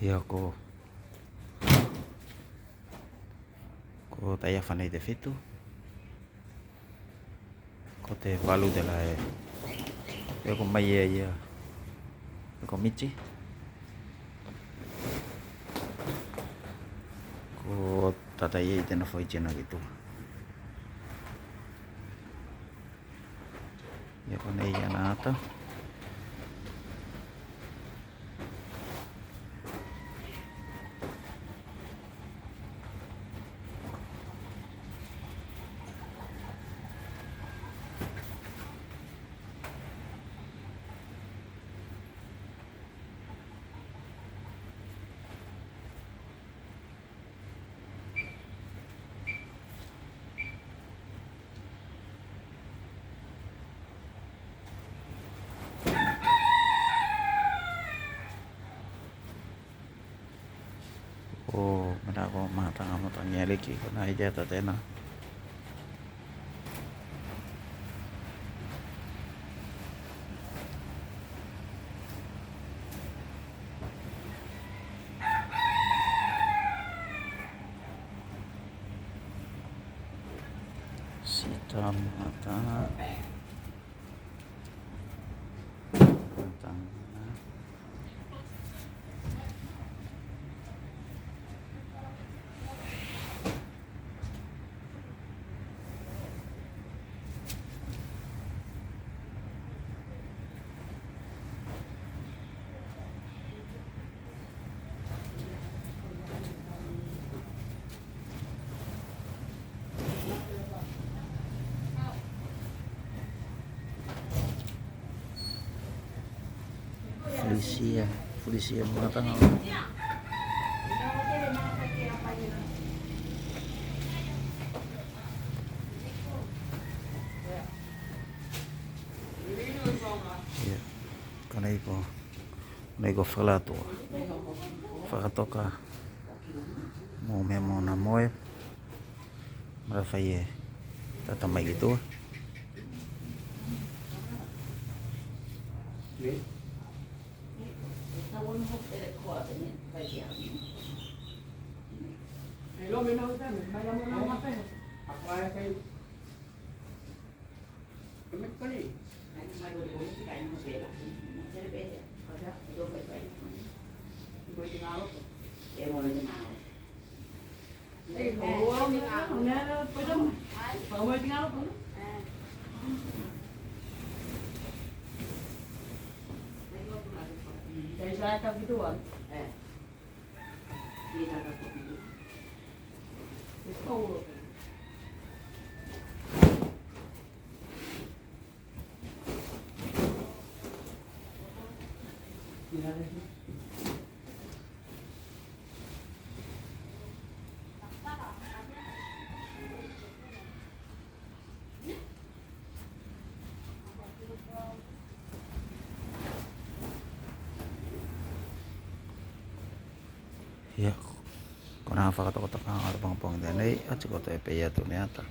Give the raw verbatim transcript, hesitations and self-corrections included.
Ia ko, ko taiafa nei te fitu. Ko te valu tela e, e oko mai e ia, e ko miti. Ko tata ia i tena foitino ki tua. Ia konei ana ata. O, mena ko mataga mo tagi aliki, ko na i te ata tena. Sita mata. Fulisia, fulisia mataga. Ia, konei ko, konei ko fakalatua. Fakatoka mo mea mo na moe. Mara fai e tata mai ki tua. Ia, kona fakatokatoka o te pogipogi tenei, ati ko te pei atu ne ata.